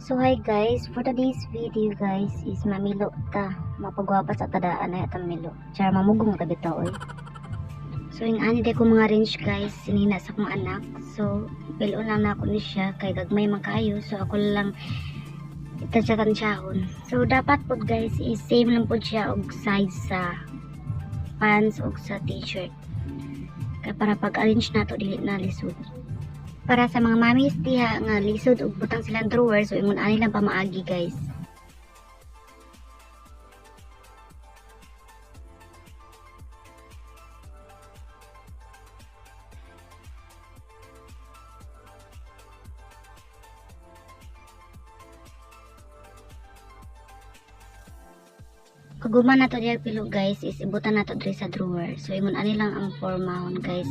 So hi guys, for today's video guys is mamilo ta. Mapagwapa sa tadaan ay atang milo. Char, mamugong ta bitaw oy. So yung ani day ko mga range guys, sinina sa akong anak. So pilo lang na ako ni siya kay gagmay man kaayo. So ako lang tansya-tansyahon. So dapat pod guys is same lang pod siya og size sa pants og sa t-shirt. Kay para pag arrange nato dili na lisod. Para sa mga mamis diha nga lisod og butang silang drawer, so ingon ani lang pamaagi guys. Pag human nato diha pilo guys is ibutan nato diri sa drawer. So ingon ani lang ang formahon guys.